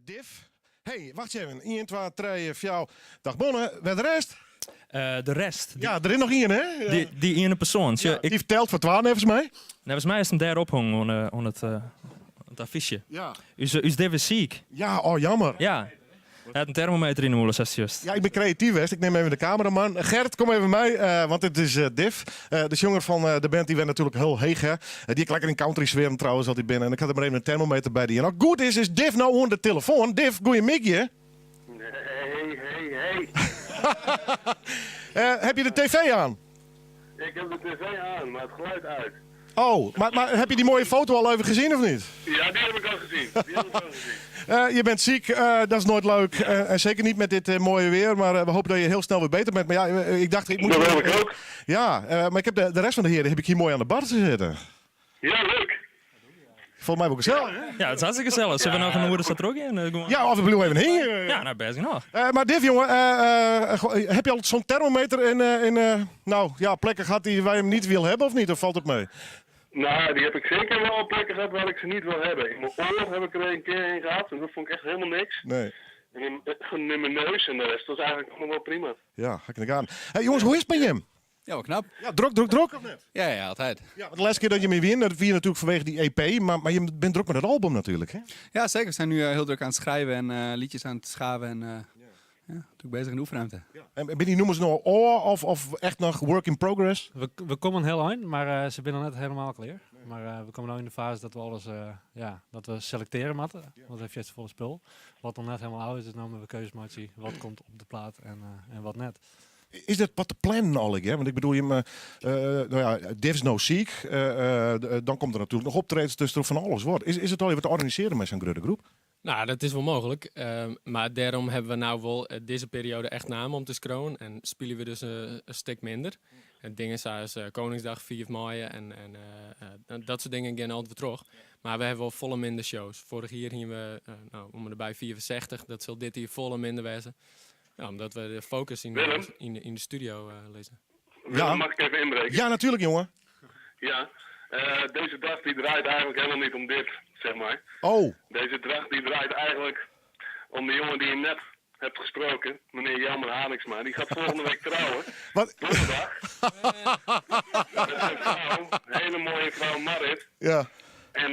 Div. Hey, wacht even. Ien, twa, trije, fjouwer. Dag Bonne, wer de rest? De rest. Ja, der is noch ien, hè? Dy, dy iene persoan. Ja, dy fertelt foar twa, neffens my. Neffens my is him dêr ophongen oan it, it affysje. Ja. Us, ús Div is siik. Ja, oh jammer. Ja. Hy hat in termometer yn 'e mûle, sa just. Ja, ik bin kreatyf west. Ik nim even de kameraman. Gert, kom even mei, want it is Div. De sjonger fan de band, dy wennet natuerlik hiel heech, hè. Dy ek lekker yn country sfearen trouwens altyd binne. En ik ha der mar even in termometer by dien. As it goed is, is Div no oan de telefoan. Div, goeiemiddei. Hey, hey, hey. Heb je de tv aan? Ik heb de tv aan, maar het geluid uit. Oh, maar, maar heb je die mooie foto al even gezien of niet? Ja, die heb ik al gezien. Die heb ik al gezien. Je bent ziek, dat is nooit leuk. En zeker niet met dit mooie weer. Maar we hopen dat je heel snel weer beter bent. Maar ja, ik dacht, ik moet... Dat hoop ik ook. Ja, maar ik heb de rest van de heren heb ik hier mooi aan de bar zitten. Ja, leuk. Volgens mij wel gezellig, hè? Ja, it is hartstikke gesellich. Sille we noch in oere sa trochgean? Ja, of we bliuwe even hingjen. Ja, nou bêst genôch. Maar Div, jongen, heb je al zo'n thermometer in nou, ja, plekken gehad die wij hem niet willen hebben of niet? Of valt het mee? Nou, die heb ik zeker wel op plekken gehad waar ik ze niet wil hebben. In mijn oor heb ik er een keer een gehad en dat vond ik echt helemaal niks. Nee. En in mijn neus en de rest was eigenlijk allemaal wel prima. Ja, ga ik niet aan. Hey, jongens, hoe is het met je? Ja, wel knap. Ja, drok, drok, drok of net? Ja, ja, altijd. Ja, want de laatste keer dat je mee wint, dat wie natuurlijk vanwege die EP, maar je bent druk met het album natuurlijk, hè? Ja, zeker. We zijn nu heel druk aan het schrijven en liedjes aan het schaven en ja, druk bezig in de oefenruimte. Ja. En ben die nummers nog oor of echt nog work in progress? We komen heel eind, maar ze zijn nog net helemaal klaar. Maar we komen nu in de fase dat we alles, ja, dat we selecteren moeten. Want het heeft volle spul. Wat nog net helemaal oud is, dus nou moeten we keuzes maken. Wat komt op de plaat en wat net. Is dat wat te plannen al, hè? Want ik bedoel, je me, nou ja, Div is no ziek. Dan komt er natuurlijk nog optredens tussen van alles wordt. Is het al even te organiseren met zo'n grote groep? Nou, dat is wel mogelijk. Maar daarom hebben we nou wel deze periode echt naam om te scrollen. En spelen we dus een stuk minder. En dingen zoals Koningsdag, 4 mei en dat soort dingen gaan altijd weer terug. Maar we hebben wel volle minder shows. Vorig jaar gingen we nou, om en bij 64. Dat zal dit hier volle minder wezen. Ja, omdat we de focus Willem? in de studio lezen. Willem, Ja. mag ik even inbreken? Ja, natuurlijk, jongen. Ja, deze dag die draait eigenlijk helemaal niet om dit, zeg maar. Oh. Deze dag die draait eigenlijk om de jongen die je net hebt gesproken, meneer Jelmer Haringsma. Die gaat volgende week trouwen. Wat? Donderdag. Met zijn vrouw, een hele mooie vrouw Marit. Ja. En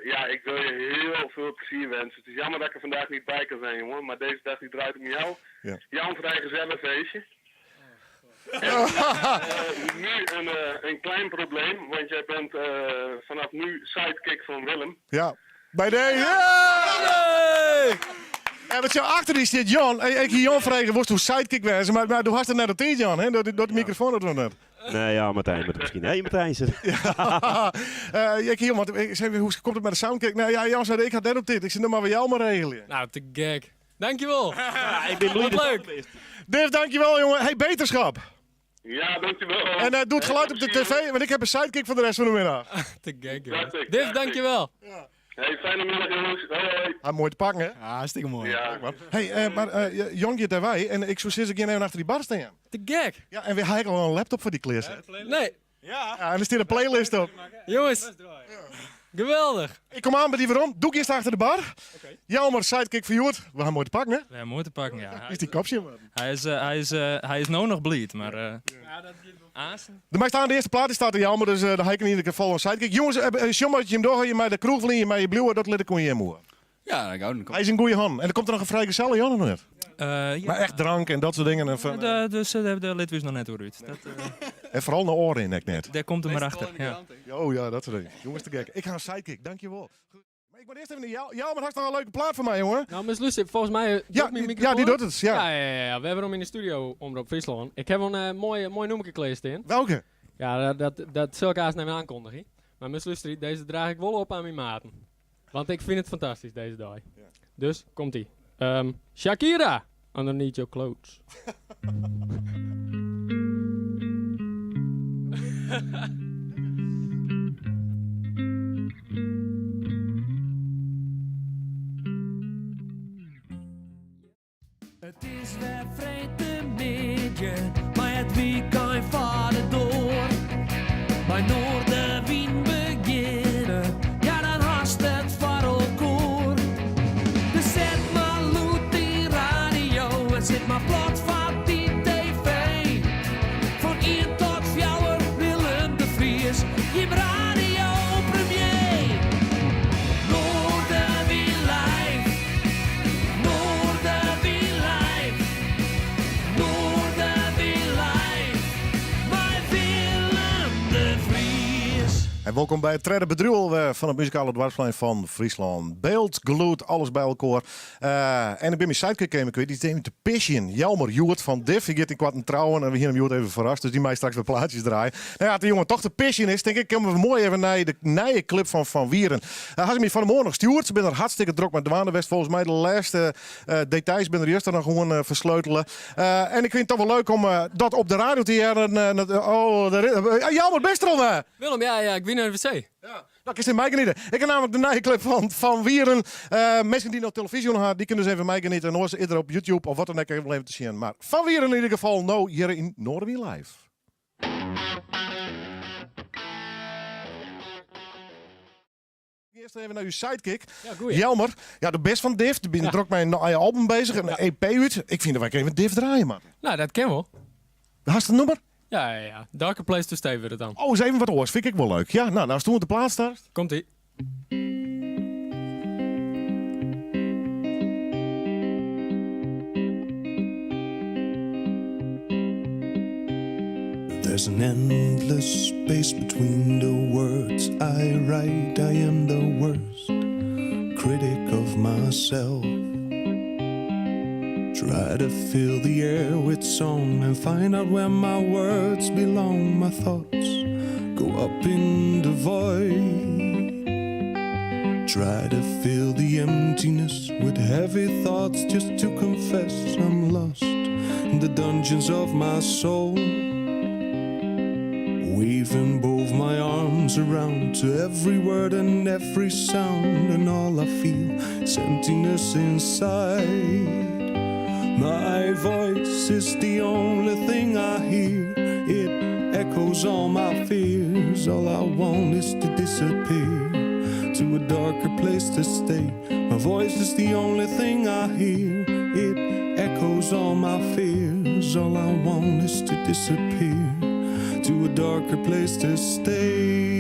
ja, ik wil je heel veel plezier wensen. Het is jammer dat ik er vandaag niet bij kan zijn, jongen. Maar deze dag die draait om jou. Ja. Jouw vrijgezellenfeestje. En nu een klein probleem, want jij bent vanaf nu sidekick van Willem. Ja, bij deze. Ja! En wat jou achter die zit, Jan. Hey, ik hier Jan vragen, worst hoe sidekick wezen, maar du hast het net op tijd, Jan, hè? Dat de microfoon dat nog net. Nee, ja, Martijn moet misschien. Hey, Martijn. Zit. Ja. Ik hier, want ik zei, hoe komt het met de soundkick? Nou ja, Jan zei, ik had net op dit. Ik zei, nou maar we jou maar regelen. Nou, te gek. Dankjewel. Ja, ik ben blij Wat dat leuk. het is. Div, dankjewel, jongen. Hey, beterschap. Ja, dankjewel. En doe het geluid op de tv, want ik heb een sidekick voor de rest van de middag. Te gek, jongen. Dacht ik, Div, dacht ik. dankjewel. Ja. Hey, fijne middag, jongens. Hoi, hoi. Ah, mooi te pakken, hè? Ja, hartstikke mooi. Ja. Hey, maar Jan gaat daarbij en ik zou zeggen, ik even achter die bar staan. Te gek. Ja, en we hebben al een laptop voor die kleerset. Nee. Ja. Ja, en er staat een playlist op. Jongens. Geweldig. Ik kom aan bij die waarom. Doe ik eerst achter de bar. Oké. Jammer, sidekick van Joert. We gaan mooi te pakken, hè? We gaan mooi te pakken, ja. Is die kopje, man. Hij is nou nog bleed, maar, Ja, dat gaat wel. Aasen. De meest aan de eerste plaat die staat er jammer, dus daar heb ik in ieder geval een sidekick. Jongens, John, wat je hem doorgaat, je mij de kroeg je mij je bloeien, dat let ik kon je hem horen. Ja, dat gaat ook. Hij is een goeie hand. En er komt er nog een vrijgezelle Jan nog net. Ja. Maar echt drank en dat soort dingen. En, van, Dus de Litwis nog net door uit. Dat, en vooral naar oren in, ik net. Daar komt er maar Lees het achter. wel in de Ja. krant, hè. Oh ja, dat soort dingen. Jongens, te gek. Ik ga een sidekick, dankjewel. Goed. Maar ik moet eerst even naar jou. Ja, maar had nog een leuke plaat voor mij, jongen. Nou, Miss Lucy, volgens mij, Ja, doet mijn microfoon. die doet het, ja. Ja, ja, ja, ja. We hebben hem in de studio, Omrop Friesland. Ik heb een mooi nummertje kleerstaan. Welke? Ja, dat zal ik haast naar me aankondigen. Maar Miss Lucy, deze draag ik wel op aan mijn maten. Want ik vind het fantastisch, deze dag. Ja. Dus, komt-ie. Shakira, Underneath Your Clothes. Het is weer freedtemiddei, mar it weekend foar de doar. By Noardewyn begjinne, ja dan hast it foar elkoar. Welkom by it tredde bedriuw fan it muzikale doarpsplein fan Fryslân. Byld, gelûd, alles by elkoar. En ik bin myn sidekick even kwyt, dy is even te pisjen. Jelmer Hjoed fan Diff, hy giet ynkoarten trouwen en we hiene him hjoed even ferrast, dus dy mei straks wer plaatsjes draaien. Nou ja, as de jonge toch te pisjen is, tink ik, komme we moai even nei de nije clip fan Van Wieren. Ha se my fan 'e moarn noch stjoerd, se binne der hartstikke drok mei dwaande west. Folgens my de lêste details binne der juster noch oan fersleutele. En ik fyn it toch wol leuk om dat op de radio te hearren. Oh, Jelmer, bist der al? Willem, ja, ja, ik wie nei de wc. Ja. No, kinst even meigeniete. Ik ha namelijk de nije clip fan Van Wieren. Minsken dy't noch televyzje oan ha, dy kinne dus even meigeniete. En oars is er op YouTube of wat dan ek even te sjen. Mar Van Wieren yn ieder gefal no hjir yn Noardewyn Live. Earst even nei ús sidekick. Ja, goeie. Jelmer, ja, do bist fan Diff, do bist drok mei in nije album bezich, in EP út. Ik fyn dat wy even Diff draaie moatte. Nou, dat kin wol. Hast in nûmer? Ja, ja, ja. Darker Place to Stay wurdt it dan. Oh, is even wat oars. Fyn ik ek wol leuk. Ja, nou, nou stoer de plaat start. Komt ie. There's an endless space between the words I write. I am the worst critic of myself. Try to fill the air with song and find out where my words belong. My thoughts go up in the void. Try to fill the emptiness with heavy thoughts just to confess I'm lost in the dungeons of my soul. Waving both my arms around to every word and every sound, and all I feel is emptiness inside. My voice is the only thing I hear. It echoes all my fears. All I want is to disappear to a darker place to stay. My voice is the only thing I hear. It echoes all my fears. All I want is to disappear to a darker place to stay.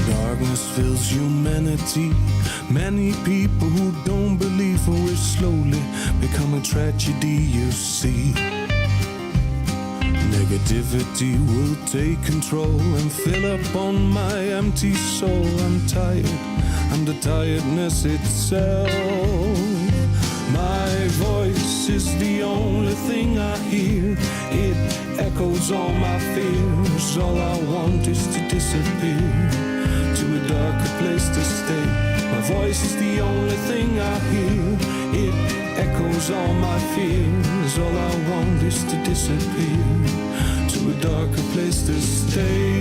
Darkness fills humanity. Many people who don't believe we're slowly becoming tragedy, you see. Negativity will take control and fill up on my empty soul. I'm tired, I'm the tiredness itself. My voice is the only thing I hear. It echoes all my fears. All I want is to disappear to a darker place to stay. My voice is the only thing I hear. It echoes all my fears. All I want is to disappear to a darker place to stay.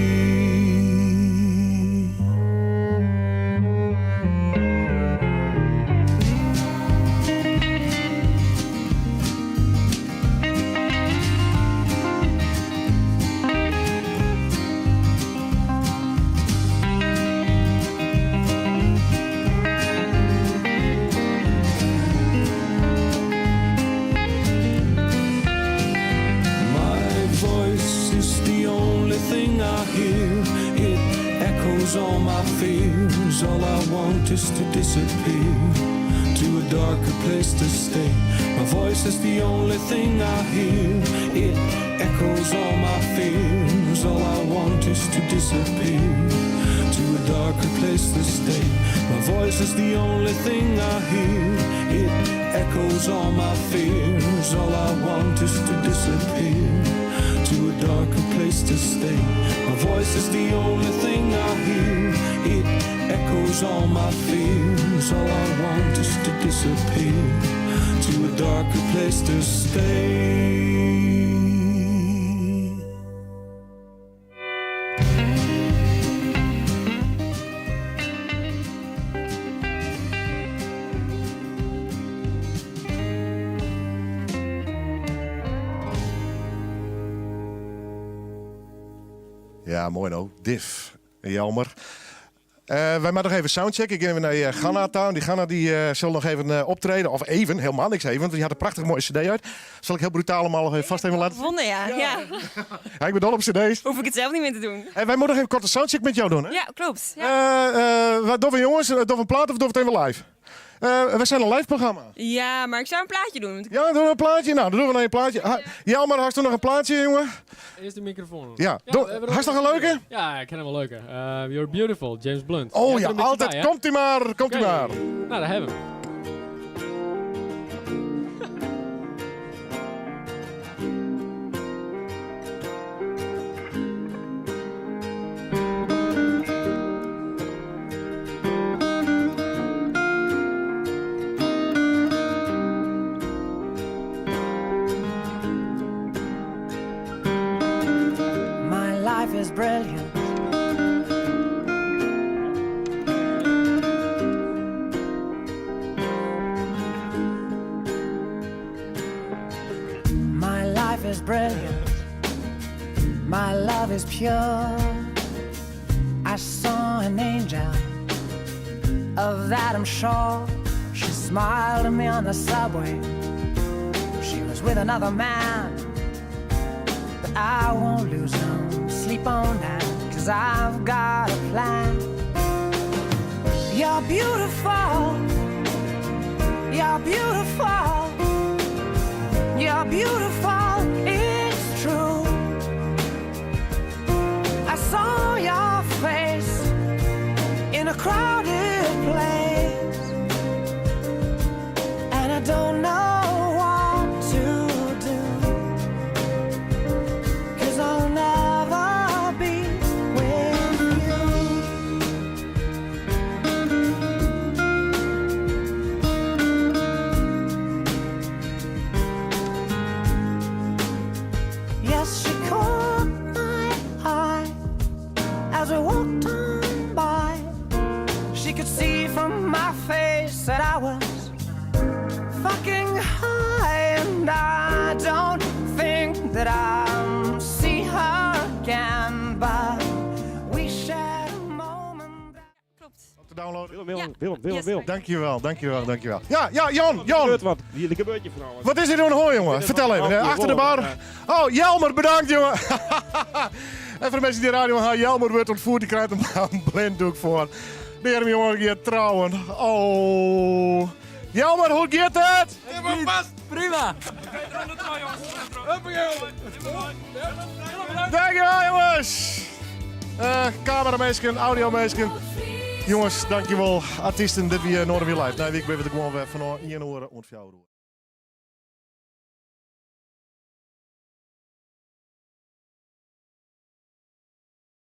My voice is the only thing I hear. It echoes all my fears. All I want is to disappear to a darker place to stay. My voice is the only thing I hear. It echoes all my fears. All I want is to disappear to a darker place to stay. My voice is the only thing I hear. It echoes all my fears. All I want is to disappear to a darker place to stay. My voice is the only thing I hear. It echoes all my fears. All I want is to disappear to a darker place to stay. Ja, moai no. Diff. Jelmer. Wy moatte noch even soundchecken. Ik gean even nei Ganna ta. Dy Ganna dy sil noch even optreden. Of even, helemaal niks even, want dy hat in prachtich moaie cd út. Sil ik hiel brutaal him al even vast even laten Wonder, ja. ja. Ja, ik ben dol op cd's. Hoef ik het zelf niet meer te doen. En wij moeten nog even korte soundcheck met jou doen, hè? Ja, klopt. Ja, Wat doen we jongens? Doen we een plaat of doen we het even live? We zijn een live programma. ja maar ik zou een plaatje doen. want ik- Ja, doen we een plaatje? Nou, dan doen we nog een plaatje. Ha, Jelmer, hast du nog een plaatje, jongen? Eerst de microfoon. Ja, we doe- hebben er hast nog een leuke? Ja, ik ken hem wel leuke. You're Beautiful, James Blunt. Oh Jij hebt ja, er een beetje altijd. bij, hè? Komt-ie maar, komt-ie Oké. maar. Nou, daar hebben we hem. My life is brilliant. My life is brilliant. My love is pure. I saw an angel. Of that I'm sure. She smiled at me on the subway. She was with another man. But I won't lose no sleep on that, cause I've got a plan. You're beautiful, you're beautiful, you're beautiful, it's true. I saw your face in a crowded place, and I don't know what to do. Cause I'll never be with you. Yes, she caught my eye as we walked on by. She could see from my face that I was fucking high, and I don't think that I'll see her again. But we shared a moment. Klopt. Te downloaden. Willem, Willem, Ja. Willem, Willem, Yes. Willem. Dankjewel, dankjewel, dankjewel. Ja, ja, Jan, Er Jan. gebeurt wat. Hier, er gebeurt je van alles. Wat is hier aan de hoor, jongen? Dit is Vertel wat even. een Achter de bar. Oh, Jelmer, bedankt, jongen. En voor de mensen die de radio gaan, Jelmer wordt ontvoerd. Die krijgt een blinddoek voor. De heren, jongen, hier trouwen. Oh. Jelmer, hoe gaat het? Prima! Dankjewel, jongens. Camerameesken, audiomeesken. Jongens, dankjewel. Artiesten, dit weer Noorderwiel Live. Nee, ik ben het gewoon weer van 1 uur ont 4 uur.